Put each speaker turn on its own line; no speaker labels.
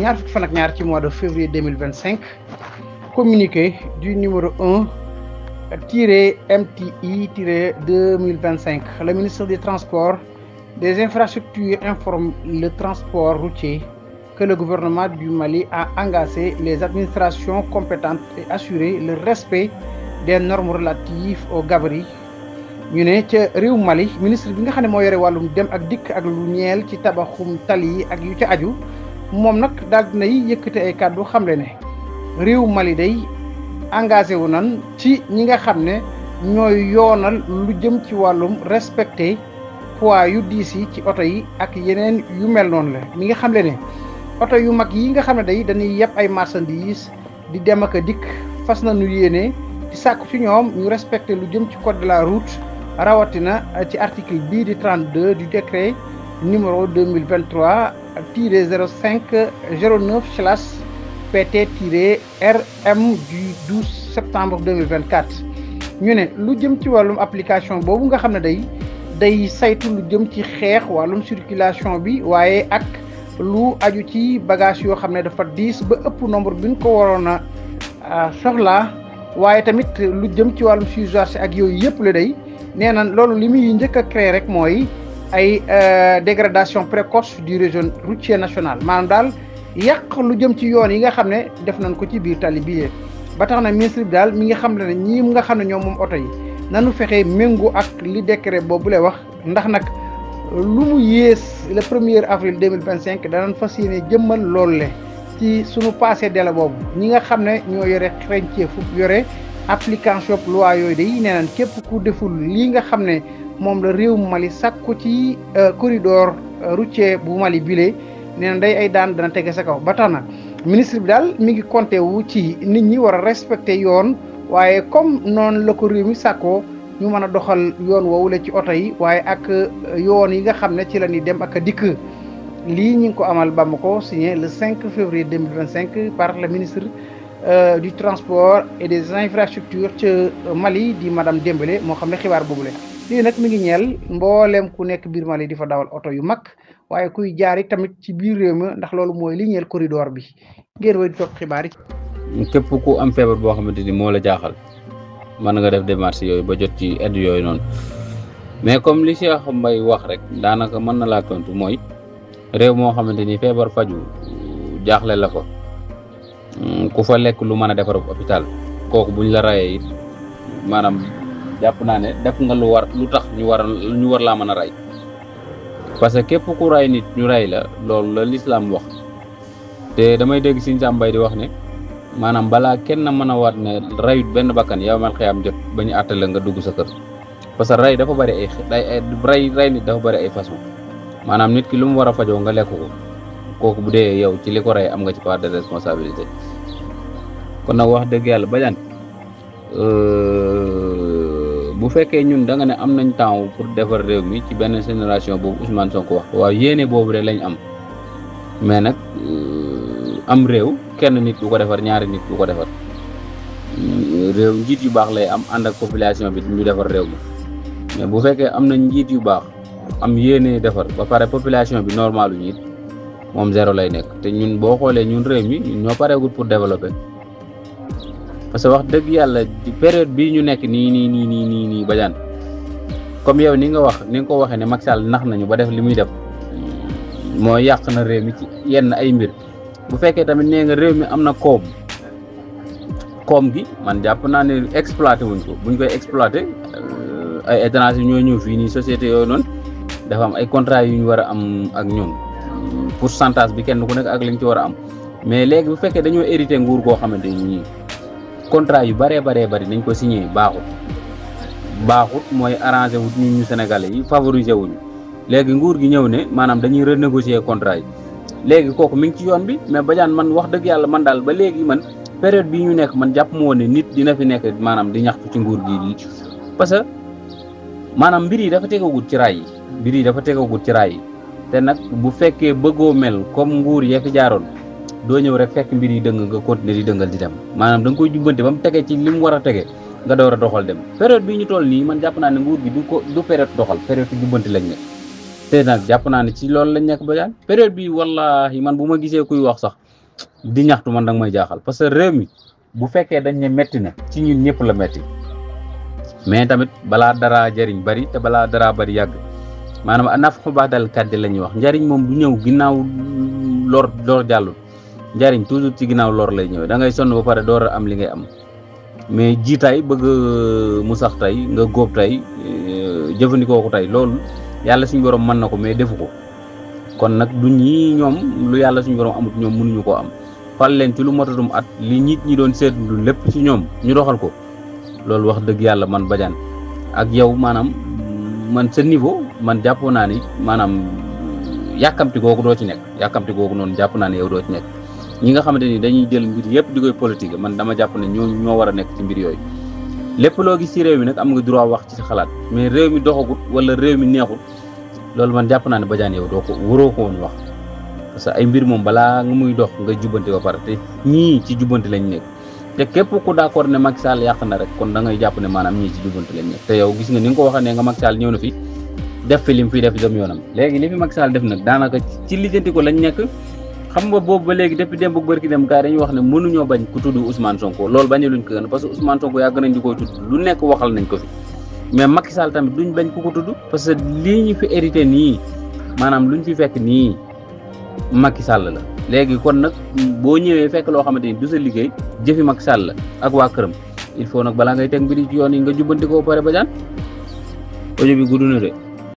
ñaar fukki fan ak ñaar ci mois de février 2025 communiqué du numéro 1 MTI 2025. Le ministre des Transports des Infrastructures informe le transport routier que le gouvernement du Mali a engagé les administrations compétentes et assuré le respect des normes relatives au gabarit. ñu ne ca réew Mali ministre bi nga xam ne moo yore wàllum dem ak dikk ak lu ñeel ci tabaxum tali yi ak yu ca aju moom nag daal dinay yëkkate ay kàddu xamle ne réew Mali day engagé wu nan ci ñi nga xam ne ñooy yoonal lu jëm ci wàllum respecté poids yu diis yi ci oto yi ak yeneen yu mel noonu la mi nga xamle ne oto yu mag yi nga xam ne day dañuy yeb ay marchandises di dem ak a dikk fas nañu yéene di sàkku ci ñoom ñu respecté lu jëm ci code de la route rawatina ci article bii di 32 du décret numéro 2023-09/PT-RM du 12 septembre 2024 ñu ne lu jëm ci wàllum application boobu nga xam ne day saytu lu jëm ci xeex wàllum circulation bi waaye ak lu aju ci bagage yoo xam ne dafa diis ba ëpp nombre bi ñu ko waroon a soxlaa waaye tamit lu jëm ci wàllum surcharge ak yooyu yëpp la day nee na loolu li muy njëkk a créé rek mooy ay dégradation précoce du réseau routier national maanaam daal yàq lu jëm ci yoon yi nga xam ne def nañ ko ci biir tali bi ba tax na ministre bi daal mi nga xam ne ñii nga xam ne ñoom moom oto yi nanu fexe méngoo ak li décret boobu lay wax ndax nag lu mu yées le 1er avril 2025 danañ fas yéene jëmmal loolu le ci sunu passé délai boobu ñi nga xam ne ñoo yore xereñcee fu yore application loi yooyu day nee nañ képp ku deful lii nga xam ne moom la réew Mali sàkku ci corridor routier bu Mali bile nee na day ay daan dana tege sa kaw ba tax na ministre bi daal mi ngi compté wu ci nit ñi war a respecté yoon waaye comme noonu la ko réew mi sàkkoo ñu mën a doxal yoon woowu la ci oto yi waaye ak yoon yi nga xam ne ci la ñuy dem ak a dikk lii ñu ngi ko amal Bamako signé le 5 février 2025 par le ministre du transport et des infrastructures ca Mali di madame Dembélé moo xam ne xibaar boobule lii nag mi ngi ñeel mbooleem ku nekk biir Mali di fa dawal oto yu mag waaye kuy jaari tamit ci biir réew mi ndax loolu mooy li ñeel corridor bi ngeen way di topp xibaar yi.
képp ku am feebar boo xamante ni moo la jaaxal mën nga def démarche yooyu ba jot ci aide yooyu noonu mais comme li Cheikh Mbaye wax rek daanaka mën na laa tontu mooy réew moo xamante ni feebar faju jaaxle la fa ku fa lekk lu mën a defar hôpital kooku buñ la rayee it maanaam jàpp naa ne def nga lu tax ñu war laa mën a rey parce que képp ku ray nit ñu rey la loolu la lislaam wax te damay dégg Sëñ Sam Mbaye di wax ne maanaam balaa kenn mën a waat ne rayut benn bakkan yow mal xiyaam jot ba ñu àttale nga dugg sa kër parce que rey dafa bëri rey nit dafa bëri ay façon maanaam nit ki lu mu war a fajoo nga lekk ko kooku bu dee yow ci li ko rey am nga ci part de responsabilité kon nag wax dëgg yàlla Badiane bu fekkee ñun da nga ne am nañ temps pour defar réew mi ci benn génération boobu Ousmane Sonko wax waaw yéene boobu rek lañ am mais nag am réew kenn nit du ko defar ñaari nit du ko defar réew njiit yu baax lay am ànd ak population bi ñu defar réew mi mais bu fekkee am nañ njiit yu baax am yéene defar ba pare population bi normalu ñit moom zéro lay nekk te ñun boo xoolee ñun réew mi ñun ñoo pareegul pour développer parce que wax dëgg yàlla période bii ñu nekk nii Badiane comme yow ni nga ko waxee ne Macky Sall nax nañu ba def li muy def moo yàq na réew mi ci yenn ay mbir bu fekkee tamit nee nga réew mi am na koom gi man jàpp naa ne exploité wuñ ko buñ koy exploité ay étranger ñoo ñëw fii nii société yooyu noonu dafa am ay contrat yu ñu war a am ak ñoom pourcentage bi kenn ku nekk ak lañ ci war a am mais léegi bu fekkee dañoo hérité nguur goo xamante ni contrat yu bëree nañ ko signé baaxut mooy arrangé wut ñu Sénégalais yi favoriser wuñu léegi nguur gi ñëw ne maanaam dañuy renégocier contrat yi léegi kooku mi ngi ci yoon bi mais Badiane man wax dëgg yàlla man daal ba léegi man période bii ñu nekk man jàpp moo ne nit dina fi nekk maanaam di ñaxtu ci nguur gi parce que maanaam mbir yi dafa tegagut ci raay yi te nag bu fekkee bëggoo mel comme nguur ya fi jaaroon doo ñëw rek fekk mbir yi dëng nga continuer di dëngal di dem maanaam da nga koy jubbante ba mu tege ci li mu war a tege nga door a doxal dem période bii ñu toll nii man jàpp naa ne nguur gi du période doxal période jubbante lañ ne te nag jàpp naa ne ci loolu lañ nekk Badiane période bi wallahi man bu ma gisee kuy wax sax di ñaxtu man danga may jaaxal parce que réew mi bu fekkee dañ ne metti na ci ñun ñëpp la metti mais tamit balaa dara jëriñ bari te balaa dara bari yàgg maanaam anaf xubaadal kàddi la ñuy wax njariñ moom du ñëw ginnaaw lor jàllul njariñ toujours ci ginnaaw lor lay ñëw da ngay sonn ba pare door a am li ngay am mais jiitaay bëgg mu sax tey nga góob tey jëfandikoo ko tey loolu yàlla suñu borom mën na ko mais defu ko kon nag du ñii ñoom lu yàlla suñu borom amut ñoom mënuñu koo am fal leen ci lu motatum at li nit ñi doon seetlu lépp ci ñoom ñu doxal ko loolu wax dëgg yàlla man Badiane ak yow maanaam man sa niveau man jàppoo naa ni maanaam yàkkamti googu doo ci nekk yàkkamti googu noonu jàpp naa ne yow doo ci nekk ñi nga xamante ni dañuy jël mbir yëpp di koy politique man dama jàpp ne ñoo war a nekk ci mbir yooyu lépp loo gis ci réew mi nag am nga droit wax ci sa xalaat mais réew mi doxagut wala réew mi neexut loolu man jàpp naa ne Badiane yow waroo ko woon wax parce que ay mbir moom balaa nga muy dox nga jubbante ba pare te ñii ci jubbante lañ nekk te képp ku d'accord ne Macky Sall yàq na rek kon da ngay jàpp ne maanaam ñii ci jubbante lañ nekk te yow gis nga ni nga ko waxee ne nga Macky Sall ñëw na fi def fi lim fi def dem yoonam léegi li fi Macky Sall def nag daanaka ci lijjanti ko lañ nekk xam nga boobu ba léegi depuis démb bërki dem gars dañuy wax ne mënuñoo bañ ku tudd Ousmane Sonko loolu bañu luñ ko gën parce que Ousmane Sonko yàgg nañ di koy tudd lu nekk waxal nañ ko fi mais Macky Sall tamit duñ bañ ku ko tudd parce que lii ñu fi hérité nii maanaam luñ fi fekk nii Macky Sall la léegi kon nag boo ñëwee fekk loo xamante ni du sa liggéey jëfi Macky Sall la ak waa këram il faut nag balaa ngay teg mbiri ci yoon yi nga jubbanti ko pare Badiane audio bi gudd na de